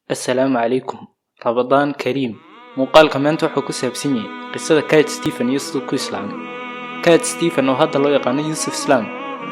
Assalaamu calaykum, Ramadaan kariim. Muuqaalka maanta wuxuu ku saabsan yahay qisada Cat Stephen iyo siduu ku islaamay. Cat Stephen, oo hadda loo yaqaano Yuusuf Islam,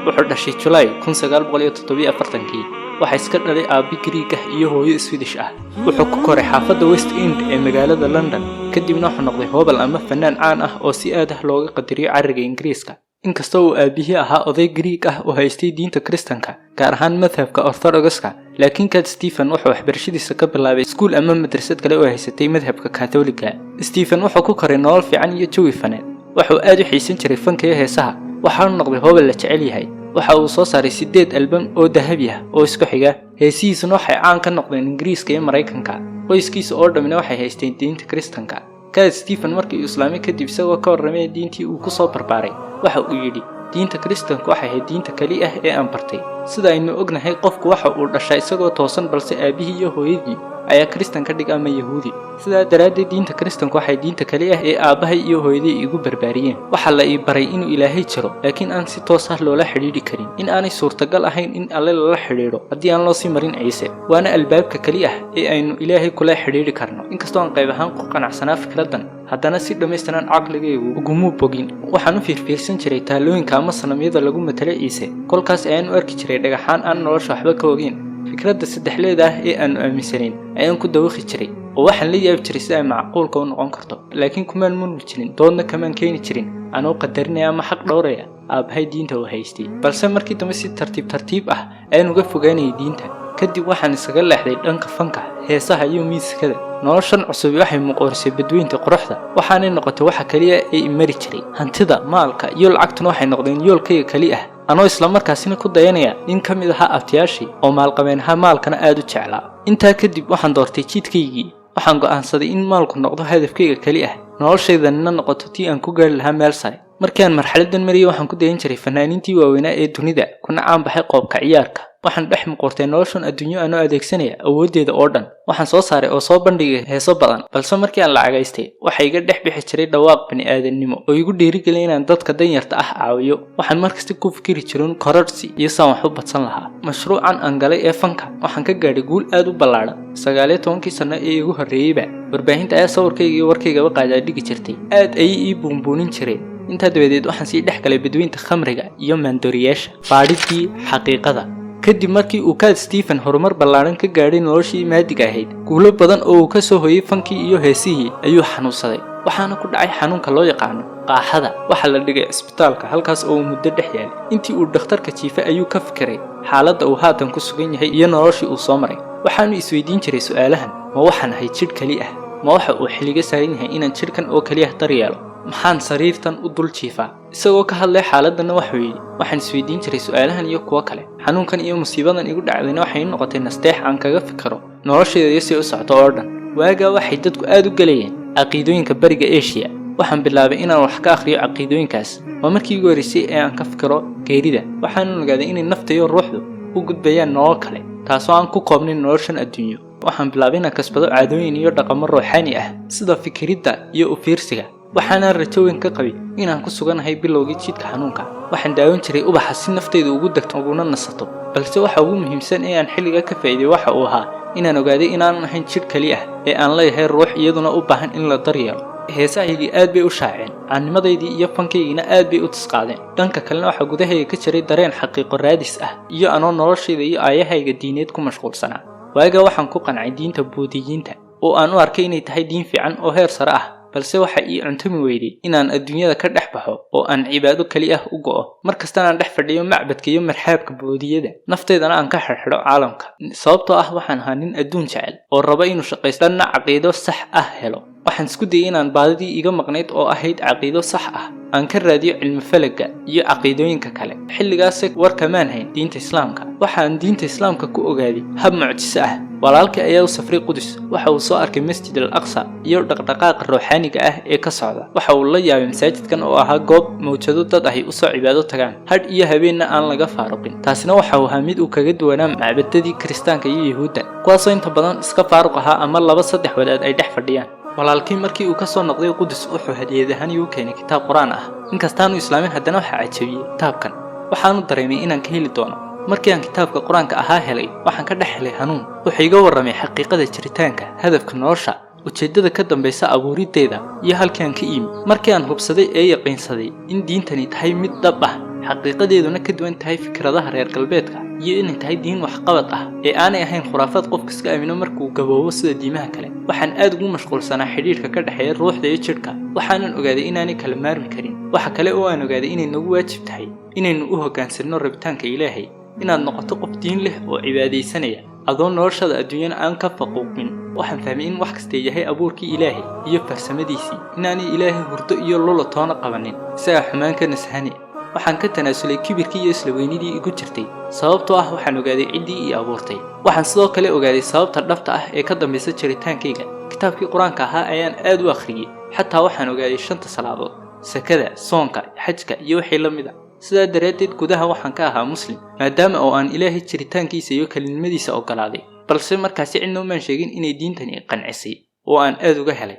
wuxuu dhashay Julaay 1947-kii. Waxaa iska dhalay aabbi Gariig ah iyo hooyo Swedish ah. Wuxuu ku koray xaafadda West End ee magaalada London. Kadibna wuxuu noqday hoobal ama fanaan caan ah oo si aad ah looga qadariyo carriga Ingiriiska. Inkastoo uu aabihii ahaa oday Gariig ah oo haystay diinta Kiristanka, gaar ahaan madhabka Orthodoxka, laakiin Cat Stephen wuxuu waxbarashadiisa ka bilaabay iskuul ama madrasad kale oo haysatay madhabka Katoliga. Stephen wuxuu ku koray nolol fiican iyo jawi faneed. Wuxuu aad u xiisan jiray fanka iyo heesaha, waxaanu noqday hoobal la jecel yahay. Waxa uu soo saaray 8 albam oo dahabi ah oo isku xiga. Heesihiisuna waxay caan ka noqdeen Ingiriiska iyo Maraykanka. Qoyskiisa oo dhammina waxay haysteen diinta Kiristanka. Cat Stephen markii uu islaamay kadib, isagoo ka warramaya diintii uu ku soo barbaaray, waxa uu yidhi: "Diinta Kiristanku waxay ahayd diinta keli ah ee aan bartay. Sida aynu ognahay, qofku waxa uu dhashaa isagoo toosan, balse aabbihii iyo hooyadii ayaa Kiristan ka dhig ama Yahuudi. Sidaa daraaddeed, diinta Kiristanku waxay diinta keli ah ee aabbahay iyo hooyadii igu barbaariyeen. Waxaa la ii baray inuu Ilaahay jiro, laakiin aan si toos ah loola xidhiidhi karin, in aanay suurtagal ahayn in Alle lala xidhiidho haddii aan loo sii marin Ciise, waana albaabka keli ah ee aynu Ilaahay kula xidhiidhi karno. Inkastoo aan qayb ahaan ku qanacsanaa fikraddan, haddana si dhammaystiran caqligaygu ugumuu bogin. Waxaan u fiirfiirsan jiray taalooyinka ama sanamyada lagu matalay Ciise. Kolkaas ayaan u arki jiray dhagaxaan aan nolosha waxba ka ogeyn. Fikradda saddexleeda ah ee aanu aaminsanayn ayaan ku dawaqi jiray, oo waxaan la yaabi jiray sida ay macquulka u noqon karto. Laakiin kumaan murmi jirin, doodna kamaan keeni jirin, anoo qadarinaya ama xaq dhowraya aabbahay diinta uu haystay. Balse markii dambe si tartiib tartiib ah ayaan uga fogaanayay diinta. Kadib waxaan iskaga leexday dhanka fanka, heesaha iyo miisikada. Noloshan cusubi waxay muqoorisay badweynta quruxda, waxaanay noqotay waxa keliya ee imari jiray. Hantida, maalka iyo lacagtuna waxay noqdeen yoolkayga keli ah, anoo islamarkaasina ku dayanaya nin ka mid ahaa abtiyaashii oo maalqabeen ahaa, maalkana aad u jeclaa. Intaa kadib waxaan doortay jidkaygii. Waxaan go'aansaday in maalku noqdo hadafkayga keli ah, noloshaydanina noqoto tii aan ku gaari lahaa meel sare. Markii aan marxaladan mariyay, waxaan ku dayan jiray fanaaniintii waaweynaa ee dunida, kuna caan baxay qoobka ciyaarka. Waxaan dhex muquurtay noloshan adduunyo anoo adeegsanaya awooddeeda oo dhan. Waxaan soo saaray oo soo bandhigay heeso badan, balse markii aan lacagaystay, waxa iga dhex bixi jiray dhawaaq bini'aadannimo oo igu dhiirigeliyay inaan dadka danyarta ah caawiyo. Waxaan markasta ku fikiri jirin kororsi iyo saan wax u badsan lahaa. Mashruucan aan galay ee fanka waxaan ka gaadhay guul aad u ballaadhan. 19-kii sanno ee igu horreeyeyba, warbaahinta ayaa sawirkayga iyo warkaygaba qaadaadhigi jirtay, aad ayay ii buunbuunin jireen. Intaa dabadeed waxaan sii dhex galay badweynta khamriga iyo maandooriyaasha." Baadhidii xaqiiqada. Kadib markii uu Cat Stephen horumar ballaadhan ka gaadhay noloshii maadiga ahayd, guulo badan oo uu ka soo hoyay fankii iyo heesihii, ayuu xanuunsaday. Waxaana ku dhacay xanuunka loo yaqaano qaaxada. Waxaa la dhigay cisbitaalka, halkaas oo uu muddo dhex yaalay. Intii uu dhakhtarka jiifay ayuu ka fikiray xaaladda uu haatan ku sugan yahay iyo noloshii uu soo maray. Waxaanu isweydiin jiray su'aalahan: "Ma waxaan ahay jidh keli ah? Ma waxa uu xilliga saaran yahay inaan jidhkan oo keliya daryeelo? Maxaan sariirtan u dul jiifaa?" Isagoo ka hadlay xaaladdanna waxuu yidhi: "Waxaan isweydiin jiray su'aalahan iyo kuwo kale. Xanuunkan iyo musiibadan igu dhacdayna waxay noqotay nasteex aan kaga fikiro noloshayda iyo si u socto oo dhan. Waagaa waxay dadku aad u gelayeen caqiidooyinka Bariga Eshiya. Waxaan bilaabay inaan wax ka akhriyo caqiidooyinkaas. Waa markii igu horreysay ee aan ka fikiro geerida. Waxaan ogaaday inay nafta iyo ruuxdu u gudbayaan nolol kale, taasoo aan ku koobnayn noloshan adduunyo. Waxaan bilaabay inaan kasbado caadooyin iyo dhaqamo ruuxaani ah, sida fikiridda iyo u fiirsiga. Waxaanaan rajo weyn ka qabay inaan ku suganahay bilowgii jidka xanuunka. Waxaan daawan jiray ubaxa si naftaydu ugu degto uguna nasato. Balse waxa ugu muhiimsan ee aan xilliga ka faa'iiday waxa uu ahaa inaan ogaaday inaanan ahayn jidh keli ah ee aan leeyahay ruux iyaduna u baahan in la daryeelo. Heesahaygii aad bay u shaaceen, caannimadaydii iyo fankaygiina aad bay u tisqaadeen. Dhanka kalena, waxaa gudahayga ka jiray dareen xaqiiqo raadis ah iyo anoo noloshayda iyo aayahayga diineed ku mashquulsanaa. Waagaa waxaan ku qancay diinta Buudiyiinta, oo aan u arkay inay tahay diin fiican oo heer sare ah. Balse waxa ii cuntami weyday inaan adduunyada ka dhex baxo oo aan cibaado keli ah u go'o. Mar kastana aan dhex fadhiyo macbadka iyo marxaabka Buudiyada, naftaydana aan ka xirxidho caalamka, sababtoo ah waxaan ahaa nin adduun jecel oo raba inuu shaqaysto, dhanna caqiido sax ah helo. Waxaan isku dayay inaan baadidii iga maqnayd, oo ahayd caqiido sax ah, aan ka raadiyo cilmi falaga iyo caqiidooyinka kale. Xilligaase war kamaan hayn diinta Islaamka. Waxaan diinta Islaamka ku ogaaday hab mucjiso ah. Walaalkii ayaa u safray Qudus. Waxa uu soo arkay Masjid al Aqsa iyo dhaqdhaqaaqa ruuxaaniga ah ee ka socda. Waxa uu la yaabay masaajidkan oo ahaa goob mawjado dad ahi usoo cibaado tagaan, hadh iyo habeenna aan laga faaruqin. Taasina waxa uu ahaa mid uu kaga duwanaa macbadadii Kiristaanka iyo Yuhuudda, kuwaasoo inta badan iska faaruq ahaa ama laba saddex wadaad ay dhex fadhiyaan. Walaalkii markii uu ka soo noqday Qudus, wuxuu hadiyad ahaan iigu keenay kitaab Qur-aan ah. Inkastaanu islaamin, haddana waxaa cajabiyey kitaabkan. Waxaanu dareemay inaan ka heli doono Markii aan kitaabka Qur-aanka ahaa helay, waxaan ka dhex helay hanuun. Wuxuu iga warramay xaqiiqada jiritaanka, hadafka nolosha, ujeeddada ka dambaysa abuuriddeeda iyo halkii aan ka imi. Markii aan hubsaday ee yaqiinsaday in diintani tahay mid dhab ah, xaqiiqadeeduna ka duwan tahay fikradaha reer galbeedka, iyo inay tahay diin waxqabad ah ee aanay ahayn khuraafaad qofka iska aamino markuu gaboobo sida diimaha kale. Waxaan aad ugu mashquulsanaa xidhiidhka ka dhexeeya ruuxda iyo jidhka, waxaanan ogaaday inaanay kala maarmi karin. Waxa kale oo aan ogaaday inay nagu waajib tahay inaynu u hoggaansanno rabitaanka Ilaahay, inaad noqoto qof diin leh oo cibaadaysanaya adoo noloshada adduunyana aan ka faquuqmin. Waxaan fahmay in wax kasta yahay abuurkii Ilaahay iyo farsamadiisii, inaanay Ilaahay hurdo iyo lulo toona qabanin, isagaa xumaan ka nasahani. Waxaan ka tanaasulay kibirkii iyo isla weynidii igu jirtay, sababtoo ah waxaan ogaaday ciddii ii abuurtay. Waxaan sidoo kale ogaaday sababta dhabta ah ee ka dambaysa jiritaankayga. Kitaabkii Qur-aanka ahaa ayaan aad u akhriyey. Xataa waxaan ogaaday shanta salaadood, sakada, soonka, xajka iyo wixii la mid a. Sidaa daraaddeed gudaha waxaan ka ahaa Muslim, maadaama oo aan Ilaahay jiritaankiisa iyo kelinimadiisa oggolaaday. Balse markaasi cidna umaan sheegin inay diintani qancisay oo aan aad uga helay.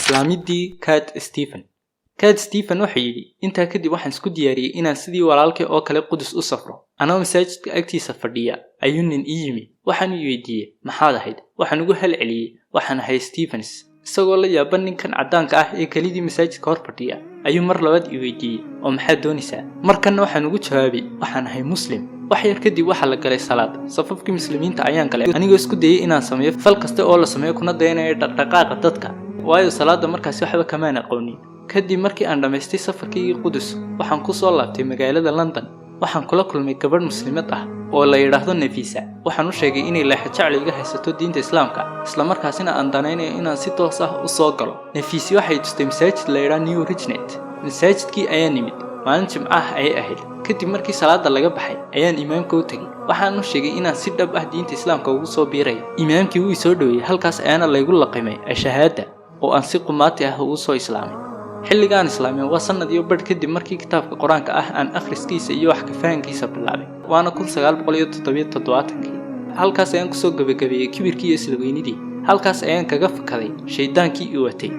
Islaamiddii Cat Stephen. Cat Stephen wuxuu yidhi: "Intaa kadib waxaan isku diyaariyey inaan sidii walaalkay oo kale Qudus u safro. Anoo masaajidka agtiisa fadhiya ayuu nin ii yimi. Waxaan i weydiiyey: 'Maxaad ahayd?' Waxaan ugu halceliyey: 'Waxaan ahay Stephens.' Isagoo la yaaban ninkan caddaanka ah ee kelidii masaajidka hor fadhiya ayuu mar labaad i weydiiyey: 'Oo maxaad doonaysaa?' Markanna waxaan ugu jawaabay: 'Waxaan ahay Muslim.' Wax yar kadib waxaa la galay salaad. Safafkii Muslimiinta ayaan galay, anigoo isku dayay inaan sameeyo fal kasta oo la sameeyo, kuna dayanayo dhaqdhaqaaqa dadka, waayo salaada markaasi waxba kamaan aqoonin. Kadib markii aan dhammaystay safarkaygii Qudus, waxaan ku soo laabtay magaalada London. Waxaan kula kulmay gabadh Muslimad ah oo la yidhaahdo Nafiisa. Waxaan u sheegay inay leexa jecel iga haysato diinta Islaamka, islamarkaasina aan danaynayo inaan si toos ah u soo galo. Nafiisi waxay tustay masaajid la yidhaha New Regent. Masaajidkii ayaa nimid. Maalin Jimco ah ayay ahayd. Kadib markii salaada laga baxay ayaan imaamka u tegey. Waxaan u sheegay inaan si dhab ah diinta Islaamka ugu soo biirayo. Imaamkii wuu soo dhoweeyey. Halkaas ayaana laygu laqimay ashahaada oo aan si qumaati ah ugu soo islaamay. Xilligaan islaamay waa sanad iyo badh kadib markii kitaabka Qur-aanka ah aan akhriskiisa iyo wax ka fahankiisa bilaabay, waana 1977-kii. Halkaas ayaan kusoo gebagabeeyey kibirkii iyo isla weynidii. Halkaas ayaan kaga fakaday shaydaankii i watay.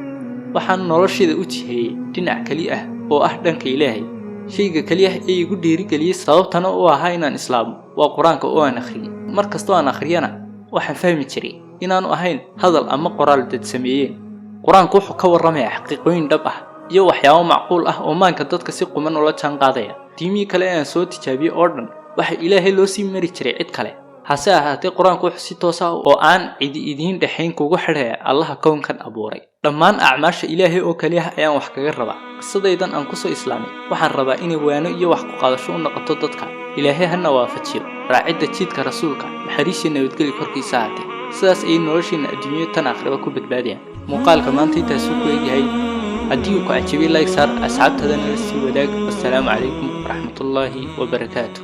Waxaan noloshayda u jiheeyey dhinac keli ah oo ah dhanka Ilaahay. Shayga keli ah ee igu dhiirigeliyey, sababtana u ahaa inaan islaamo, waa Qur-aanka oo aan akhriyey. Mar kastoo aan akhriyana waxaan fahmi jiray inaanu ahayn hadal ama qoraal dad sameeyeen. Qur-aanku wuxuu ka warramayaa xaqiiqooyin dhab ah iyo waxyaabo macquul ah oo maanka dadka si quman ula jaan qaadaya. Diimihii kale ee aan soo tijaabiyey oo dhan waxa Ilaahay loo sii mari jiray cid kale. Hase ahaatee Qur-aanku wuxuu si toos ah oo aan cidi idiin dhexayn kugu xidhaya Allaha kownkan abuuray. Dhammaan acmaasha Ilaahay oo keliya ayaan wax kaga rabaa. Qisadaydan aan kusoo islaamay waxaan rabaa inay waano iyo wax ku qaadasho u noqoto dadka. Ilaahay hana waafajiyo raacidda jidka Rasuulka, naxariisiyo nabadgeli korkiisa ahaatee. Sidaas ayay noloshiina adduunyo tan aakhiraba ku badbaadayaan. Muuqaalka maanta intaasuu ku egyahay. Haddii uu ku cajabiyey, like saar, asxaabtadana la sii wadaag. Wassalaamu calaykum waraxmatullaahi wabarakaatu.